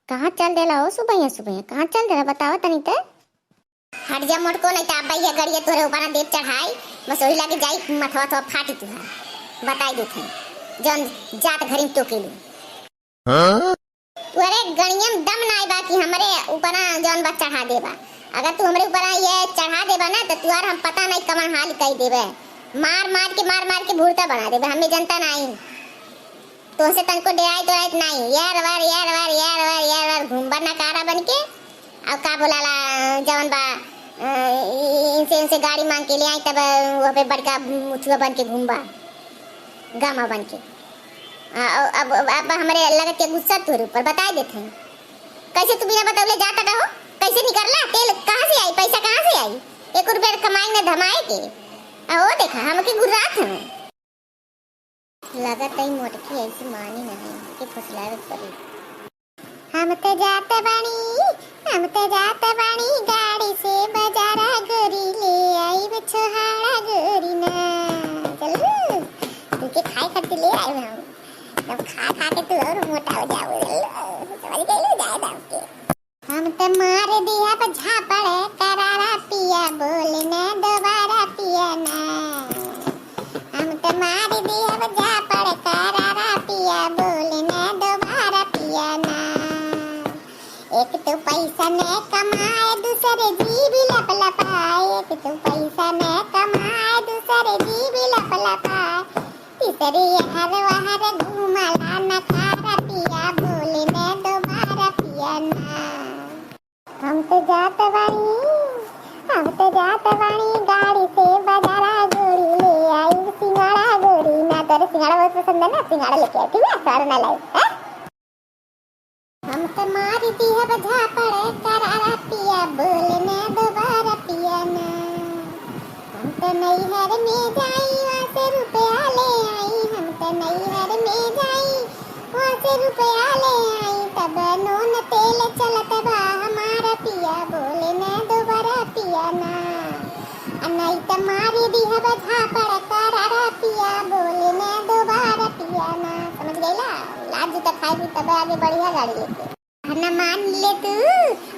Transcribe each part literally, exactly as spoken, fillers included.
कहाँ चल देला हो सुबहिया सुबहिया, कहाँ चल देला, बतावा तनी ते। हट जा मोटको, नहीं तो अब्बा ये गड़िया तोरे ऊपर ना देव चढ़ाई, बस वही लागे जाई मथवा थवा फाटी तुहार, बताई देत हई, जौन जात घरी में टोकेलू। हाँ? तोरे गड़िया में दम नाई बा कि हमरे ऊपर ना जौन बा चढ़ा देबा। अगर तू हमरे ऊपर ना ये चढ़ा देबा ना तो तुहार हम पता नहीं कमन हाल कई देबे, मार मार के, मार मार के भूरता बना देबे, हमें जनता नहीं। तोहसे तनको डेराइत वेराइत नाई। यार वार, यार वार, यार वार, यार वार घूमबा नकारा बन के। अउ का बोलाला, जवन बा, अ, इ-, इनसे, इनसे गाड़ी मांग के ले आई, तब वहाँ पे बड़का मुछुआ बन के घूमबा, गामा बन के। अ, अब, अब, अब हमरे लगत के गुस्सा तोरे ऊपर बताई देत हई। कैसे तू बिना बतौले जाता रहो? कैसे निकलला? तेल कहाँ से आई? पैसा कहाँ से आई? एक रुपया कमाई न धमाए के। आ, वो देखा, हमके गुर्रात हमें। लगत है मोटकी ऐसी मानी नहीं कि फुसलावे के पड़ी। हम त जात बानी, हम त जात बानी गाड़ी से बजारा गोरी, ले आइब छोहाड़ा गोरी ना। चल, तुमके खाए खातिर ले आइब हम। तब खा खा के तू और मोटा हो जाओ। चल, समझ गई लो, जाए दाम के। हम त मार दिहब झापड़ करारा पिया, बोल न दोबारा पिया ना। हम त मार दिहब झापड़ करारा पिया, बोल न दोबारा पिया ना। एक तो पैसा न कमाए, दूसरे जी भी लप लपाए। एक तो पैसा न कमाए, दूसरे जी भी लप लपाए। तीसरे हर वहर घूमला नखारा पिया, बोल न दोबारा पिया ना। हम त जात बानी, हम त जात बानी गाड़ी से बजारा गोरी, ले आई सिंगाड़ा गोरी ना। तोरे सिंगाड़ा बहुत पसंद है ना, सिंगाड़ा लेके आई, ठीक है, सारा ना लाई, हाँ? हम त मार दिहब झापड़ करारा पिया, बोल न दोबारा पिया ना। हम त नैहर में जाई, वहाँ से रुपया ले आई, हम त नैहर में जाई, वहाँ से रुपया ले आई, तब नून तेल चलत बा हमारा पिया, बोल न दोबारा पिया ना। आ नहीं त मारी दिहब झापड़ करारा पिया, बोल न दोबारा पिया ना। समझ गईला? लाज जूता खाई भी तब आगे बढ़िया गाड़ी लेके। कहना मान ले तू,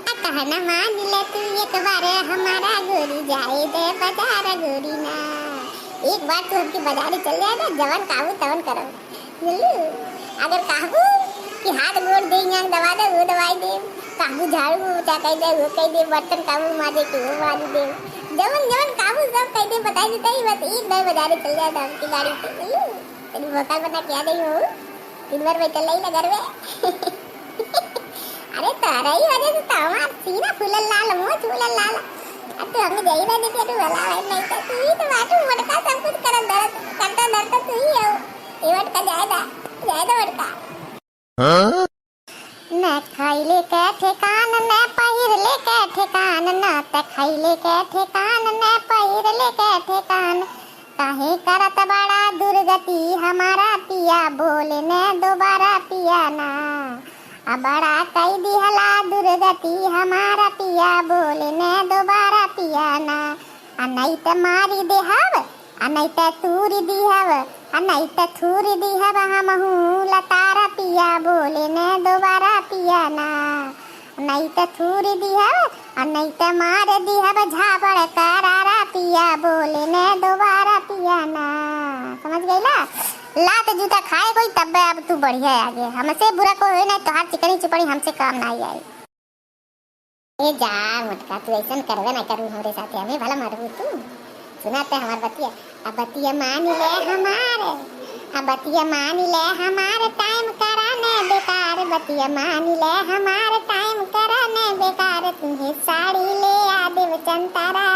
आ कहना मान ले तू, एक बार हमारा गोरी जाए दे बजारा गोरी ना। एक बार तू हमके बजारे चल जाए ना, जवन कहबू तवन करब। बुझलू? अगर कहबू कि हाथ गोड़ दे, यहाँ दबा दे, वो दबाई दे, कहबू झाड़ू पोछा कई दे, वो कई दे, बर्तन कहबू माजे के, वो माज दे, जवन जवन कहबू सब कई दे, बताई देता ही, बस एक बार बजारे चल जाए तो हमके गाड़ी से। बुझलू? तेरी भोकाल बना के आ गई हो, दिन भर बैठल रही ना घर में। अरे तोहरा ही वजह से तो हमार सीना फूलल लाल, मोच फूलल लाल। अब तू हमें जाई ना देखे, तू भला भाई नहीं तो तू ही तो बाटू मोटका, सब कुछ करत धरत, करता धरता तू ही हो। ये मोटका जाए दा, जाए दा मोटका। हाँ? न खइले के ठेकान, न पहिरले के ठेकान, न त खइले के ठेकान, न पहिरले के ठेकान। काहे करत बड़ा दुर्गति हमारा पिया, बोल न दोबारा पिया ना। आ बड़ा कई दिहला दुर्गति हमारा पिया, बोल न दोबारा पिया ना। आ नहीं त मारी देहब, आ नहीं त तूरी दिहब, आ नहीं त थूरी दिहब हमहू लतारा पिया, बोल न दोबारा पिया ना। नहीं त थूरी दिहब, आ नहीं त मार दिहब झापड़ करारा पिया, बोल न दोबारा पिया ना। समझ गईला? लात जूता खाए कोई तब्बे अब तू बढ़िया आगे। हमसे बुरा कोई होई ना, तोहार चिकनी चुपड़ी हमसे काम ना आई। ए जा मोटका, तू ऐसन करबे ना करू हमरे साथे, हमें भला मारबू तू। सुना ते हमार बतिया, अब बतिया मान ले हमार, अब बतिया मान ले हमार, टाइम करा ने बेकार, बतिया मान ले हमार, टाइम करा ने बेकार। तुहे साड़ी ले आ देव चंतारा,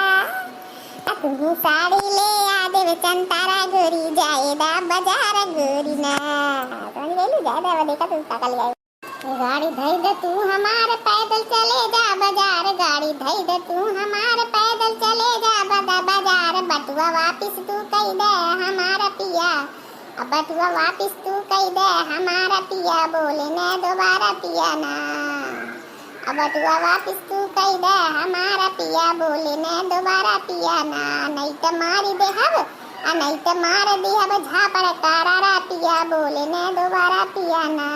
आ तुहे साड़ी ले आ देव चंतारा, गोरी जाए दा बजार गोरी ना। समझ गईलू? जाए दा, देखा तू का कर लिया। गाड़ी धई दे तू हमार, पैदल चले जा बजार, गाड़ी धई दे तू हमार, पैदल चले जा बदा-, बजार। बटुआ वापिस तू कई दे हमार पिया, अब बटुआ वापिस तू कई दे हमार पिया, बोल न दोबारा पिया ना। अब बटुआ वापिस तू कई दे हमार पिया, बोल न दोबारा पिया ना। नहीं त मारी देहब, आ नहीं त मार देहब झापड़ करारा पिया, बोल न दोबारा पिया ना।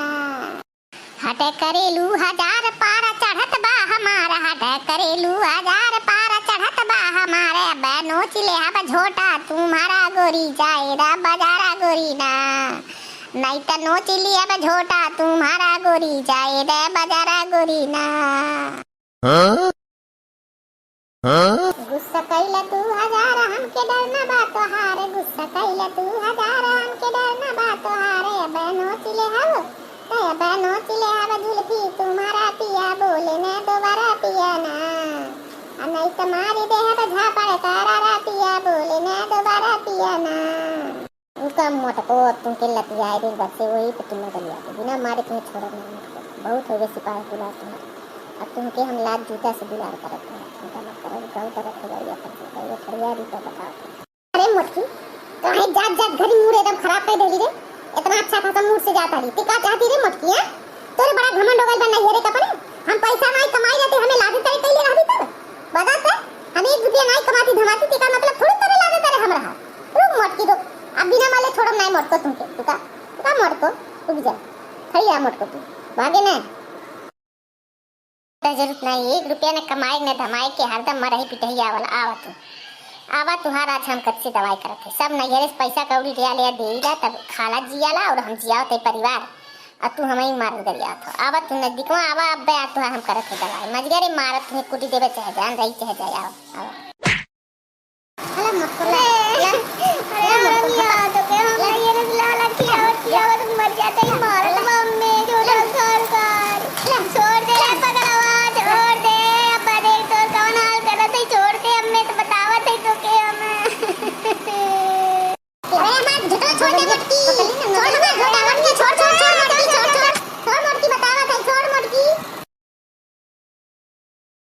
हट करेलू हजार पारा चढ़त बा हमार, हट करेलू हजार पारा चढ़त बा हमार, अब नोच लेहब झोटा तुम्हारा गोरी, जाए दा बजारा गोरी ना, नहीं त नोच लेहब झोटा तुम्हारा गोरी, जाए दा बजारा गोरी ना। हाँ? हाँ? गुस्सा कैला तू हजार, हमके डर ना बा तोहार, गुस्सा कैला तू हजार, हमके डर ना बा तोहार, अब नोच लेहब, त अब नोच लेहब जुल्फी तुम्हारा पिया, बोले ना दोबारा पिया ना, आ नहीं त मारी देहब झापड़ करारा पिया, बोले ना दोबारा पिया ना। रुका मोटको, अब तुमके लतियाए दिन बच्चे वही पे तुम गलिया के बिना मारे तुम्हें छोड़ब ना मोटको। बहुत हो गए सिपाही दुलार तुम्हारे, अब तुमके हम लात जूता से दुलार करत हैं। चिंता मत करो, रुका उतरत हो गई अपन से, ये खड़िया दी तो बताओ। अरे मोटकी, काहे जात जात घरी मूड एकदम खराब कर देली रे? इतना अच्छा खासा मूड से जाता रही, ते का चाहती रे मोटकी, हैं? तोरे बड़ा घमंड हो गइल बा नैहरे का परे। हम पैसा नाई कमाई रहते, हमें लादे तरे कैले रहती तब? बता ते, हम एक रुपया नाई कमाती धमाती, तेकर मतलब थोड़ी तरे लादे तरे हम रहा। रुक मोटकी रुक, अब बिना माले छोड़म नाई मोटको तुमके। तू का, तू का मोटको, रुक जा। खड़ी आ मोटको तू, भागे ना। त जरूरत नाई, एक रुपया न कमाए न धमाए के, हरदम मरही पिटही आवल। आवा तू, आवा तुहार आज हम कच्ची दवाई करत है। सब नैहरे से पैसा कौड़ी लिया लिया देइला, तब खाला जियाला और हम जियावत है परिवार। आ तू हमही मारल गरियावत हो। आवा तू नजदीकवा आवा, अब्बे आ तुहार हम करत है दवाई। मजगरे मारत तुम्हें कुटी देवे चाहे जान रही चाहे जाए। आवा, आवा। अरे मत कर, अरे, अरे मत कर। यार, तो के हम ये रसगुल्ला वाला खियावत, खियावत मर जाते ही मार